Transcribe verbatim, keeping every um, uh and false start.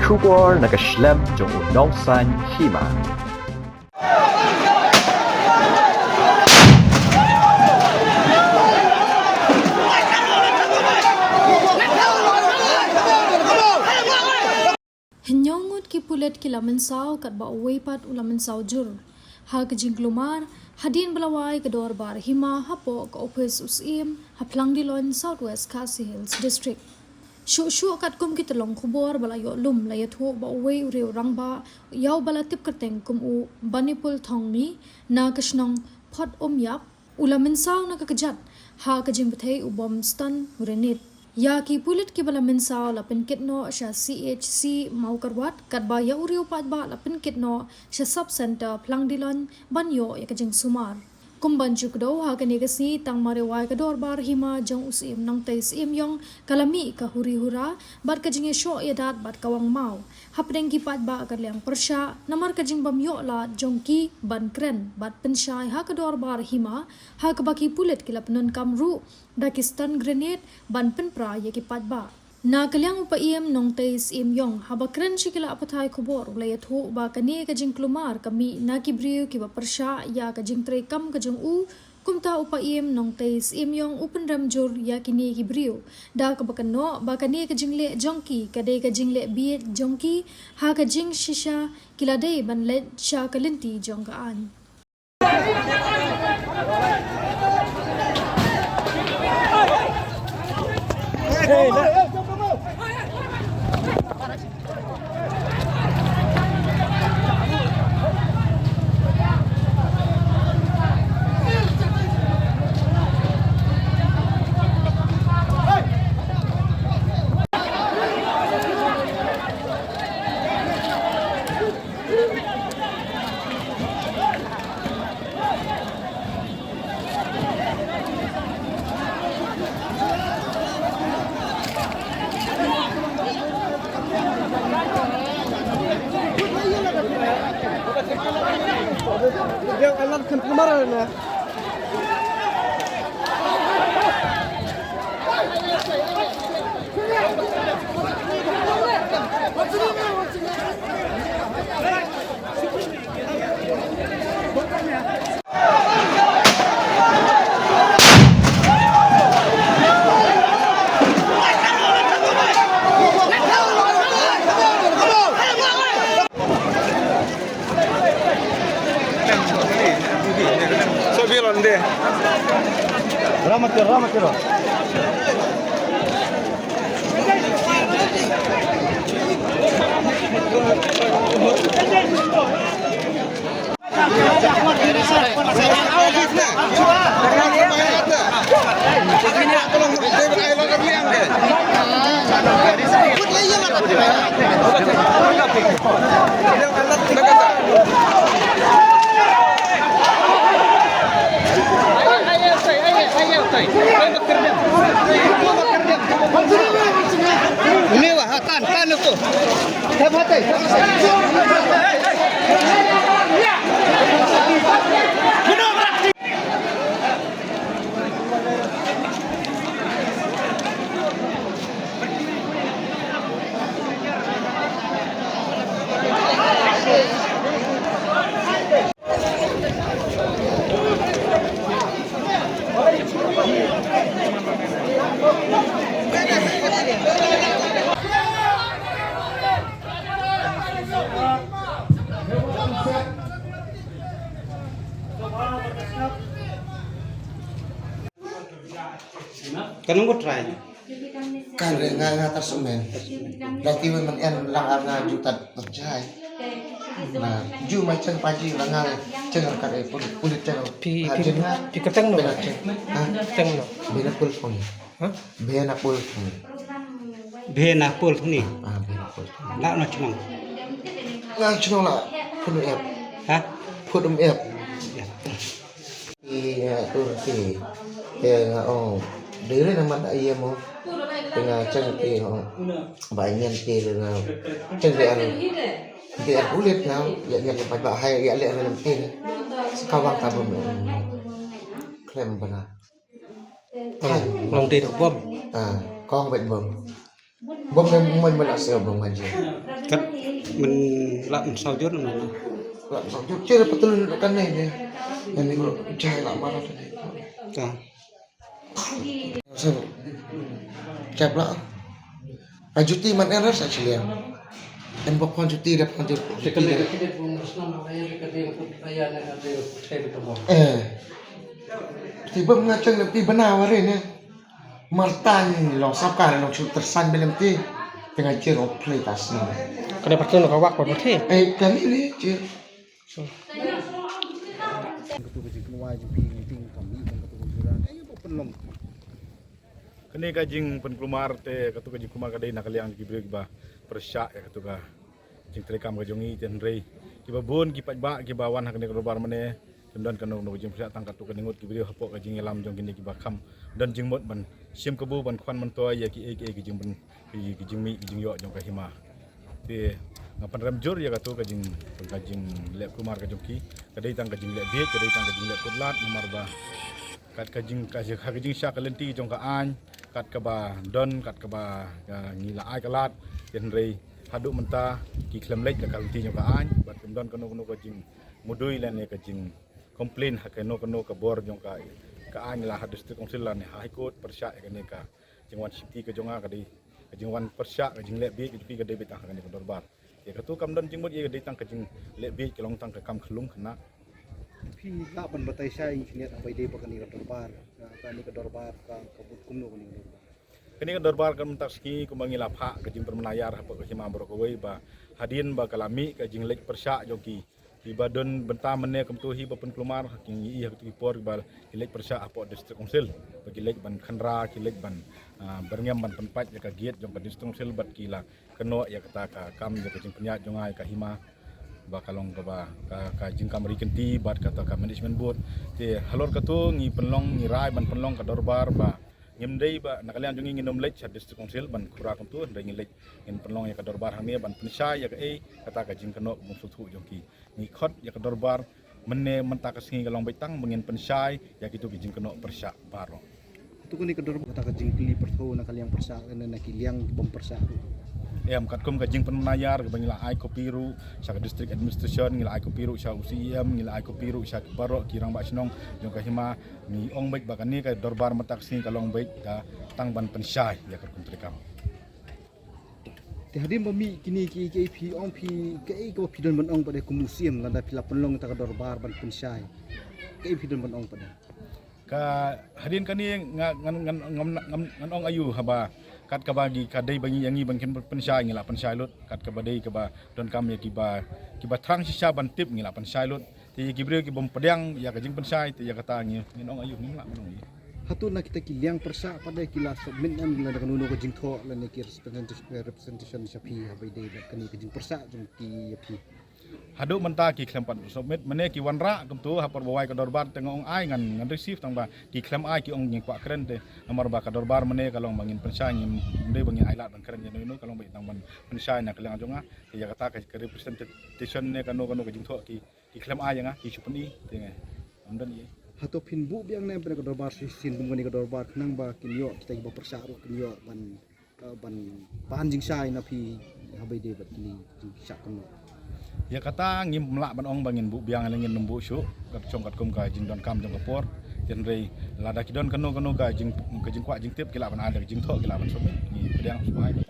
Khubor na ka shlem jong u nongsaiñ hima. Hynñiew ngut ki pulit ki la mynsaw katba uwei pat u la mynsaw jur ha ka jingkulmar hadien ba la wai ka dorbar hima hapoh ka ophis u Syiem ha Phlangdilon, South West Khasi Hills District. Shuh shuh katkum ki tyllong khubor ba la ïoh lum la ïathuh ba uwei u riew rangbah ïa uba la tip kyrteng kum u Banipul Thongni na ka shnong Phot Umïap u la mynsaw na ka kjat ha ka jingbthei u bom stun grenade. Ïa ki pulit kiba la mynsaw la pynkit noh sha C H C Mawkyrwat katba ïa u riew paidbah la pynkit noh sha Sub Centre Phlangdilon ban ïoh ïa ka jingsumar. Kum ban ju kdew ha kane ka sngi tang mar ïa wai ka dorbar hima jong u Syiem Nongtei Syiemiong ka la mih ka huri hura bad ka jingïashoh ïadat bad ka wang maw hapdeng ki paidbah ka liang pyrshah namar ka jingbym ïoh lad jong ki ban kren bad pynshai ha ka dorbar hima ha kaba ki pulit ki la pyndonkam ruh da ki stun grenade ban pynpra ïa ki paidbah. Na ka liang u Paiem Nongtei Syiemiong haba kren sha ki lad pathai khubor u la ïathuh ba kane ka jingkulmar ka mih na ki briew kiba pyrshah ïa ka jingtrei kam ka jong u. Kumta u Paiem Nongtei Syiemiong u pynrem jur ïa kine ki briew da kaba kynnoh ba kane ka jingleh jong ki ka dei ka jingleh bieit jong ki ha ka jingshisha ki la dei ban leit sha ka lynti jong ka aiñ. Sobi ronde. Rama kiro, rama kiro. Ini wah, tan, tan itu. Kan nunggu try. Kan re nga nga tar semen. Lati wen man en lang ar nga jutat jai. Na ju mai cheng paji lang nga cheng kan e pun pun cheng. Pi pi pi keteng no. Bena cheng. Ha? Keteng no. Bena pul pun. Ha? Bena pul pun. Bena pul ni. Ah, bena pul pun. La no chnong. Nga chnong la pun ep. Ha? Pun ep. Ya. Ïa, tur ti. Ïa, nga ong. Dei re namar da ïa mo. Te nga cheng ti nga ong. Ba ngan ti re nga. Cheng de an. De an ulit nga. Ïa, ïa, ba, ba hai, ïa, le re ti. Skawang ta bom. Klem bana. Nong ti bom. Ah, kong bet bom. Bom ne, bom ne, la sa bom ngaji. Kat men la men saw jur na. La sa jur, cere patul kan ne ne. Yang ni ko jai la mara tadi. Ka. Sa, cep la. Ajuti man eras actually. Em bok pon juti da pon juti. Eh. Ti bom ngachang na ti bana ware ne. Martan long sap ka long chu tersan belem ti. Tengah jir op play tas na. Kane patun ka wak pa thi. Eh, kali ni jir. Kane ka jingpynkulmar te, katu ka jingkulmar ka dei na ka liang ki briew kiba pyrshah ïa katu ka jingtrei kam ka jong ngi, te hynrei kiba bun ki paidbah kiba wan ha kane ka dorbar mynne kim don kano kano ka jingpyrshah, tang katto katne ngut ki briew hapoh ka jingïalam jong kine kiba kham don jingmut ban shim kabu ban khwan myntoi ïa kiei kiei ki jingpyn, ki, ki jingmih ki jingïoh jong ka hima. Te nga pynrem jur ïa katu ka jing, ka jingleh kulmar ka jong ki, ka dei tang ka jingleh bieit, ka dei tang ka jingleh kut lad, namar ba kat ka jing, ka, ka jingshah ka lynti jong ka aiñ, kat kaba don, kat kaba, ah, ngi la ai ka lad, te hynrei haduh mynta ki khlem leit da ka lynti jong ka aiñ, bad kim don kano kano ka jingmudui lane ka jingcomplain ha kano kano ka bor jong ka, ka aiñ, la ha District Council lane ha High Court pyrshah ïa kane ka jingwan shim ti ka jong nga, ka dei ka jingwan pyrshah, ka jingleh bieit ka jong ki ka dei beit tang ha kane ka dorbar. Ïa katu kam don jingmut ïa ka dei tang ka jingleh bieit, ka long tang ka kam khyllung khynnah. Phi lah ban batai shai ïa ngi khyndiat haba ïadei bad kane ka dorbar, ka, kane ka dorbar, ka, ka bud kumno kane ka dorbar? Kane ka dorbar ka mynta ka sngi kumba ngi la phah ka jingpynmynayar hapoh ka hima baroh kawei ba hadien ba ka la mih ka jingleit pyrshah jong ki, kiba don bynta mynne kumto hi ba pynkulmar, ki ngi ïohi ha kito ki por ba ki leit pyrshah hapoh District Council, ba ki leit ban khynra, ki leit ban, ah, byrngem ban pynpait ïa ka gate jong ka District Council bad ki la kynnoh ïa kata ka kam, ïa ka jingpynïaid jong nga ïa ka hima ba ka long kaba ka, ka jingkam ri kynti bad kata ka management board. Te halor kato ngi pynlong, ngi rai ban pynlong ka dorbar ba ngim dei ba na ka liang jong ngi ngin ym leit sha District Council ban khura kumto, hynrei ngi leit, ngin pynlong ïa ka dorbar hangne ban pynshai ïa kaei kata ka jingkynnoh ka bym sngewthuh jong ki. Ngi khot ïa ka dorbar mynne mynta ka sngi ka long beit tang ba ngin pynshai ïa kito ki jingkynnoh pyrshah baroh. Katu kane ka dorbar, kata ka jingkylli pyrthuh na ka liang pyrshah ne na ki liang ki bym pyrshah ruh? Em, katkum ka jingpynmynayar kaba ngi la ai copy ruh sha ka District Administration, ngi la ai copy ruh sha u C E M, ngi la ai copy ruh sha baroh ki rangbah shnong jong ka hima, ngi ong beit ba kane ka dorbar mynta ka sngi ka long beit ka tang ban pynshai ïa ka rukom treikam. Te hadien ba mih kine ki, ki, phi ong phi, kaei kaba phi don ban ong pat de kum u C E M lada phi la pynlong ïa kata ka dorbar ban pynshai? Kaei phi don ban ong pat de? Ka hadien kane nga, ngan, ngan, ngan, ngan, ngan ong aïu haba kat kaba ngi, ka dei ba ngi, ïa ngi ban kren pynshai, ngi la pynshai lut. Kat kaba dei kaba donkam ïa kiba, kiba thrang shisha ban tip, ngi la pynshai lut. Te ïa ki briew ki bym pdiang ïa ka jingpynshai, te ïa kata ngi, ngin ong aïu, ngim lah ban ong aïu. Hato na kita ki liang pyrshah pat de ki la submit em lane kano kano ka jingthoh lane ki representation, representation sha phi haba ïadei bad kane ka jingpyrshah jong ki ïa phi? Haduh mynta ki khlem pat submit, mynne ki wanrah kumto ha por ba wai ka dorbar, te nga ong ai ngan, ngan receive, tang ba ki khlem ai, ki ong ngin kwah kren. Te namar ba ka dorbar mynne ka long ba ngin pynshai, ngim dei ba ngin ai lad ban kren ïano ïano, ka long ba tang ban pynshai na ka liang jong nga. Te ïa kata ka, ka representation ne kano kano ka jingthoh ki, ki khlem ai ïa nga, ki shu pyni, te nga, ngam don ei. Hato phin buh biang ne em pat ka dorbar shisien kum kane ka dorbar khnang ba kin ïoh kita kiba pyrshah ruh kin ïoh ban, eh, ban pan jingshai na phi haba ïadei bad kine ki jingshah kynnoh? Ïa kata ngim lah ban ong ba ngin buh biang ne ngin nym buh shuh, kat shong katkum ka jingdonkam jong ka por. Te hynrei lada ki don kano kano ka jing, ka jingkwah jingtip, ki lah ban ai da ka jingthoh, ki lah ban submit, ngi pdiang shuh ai.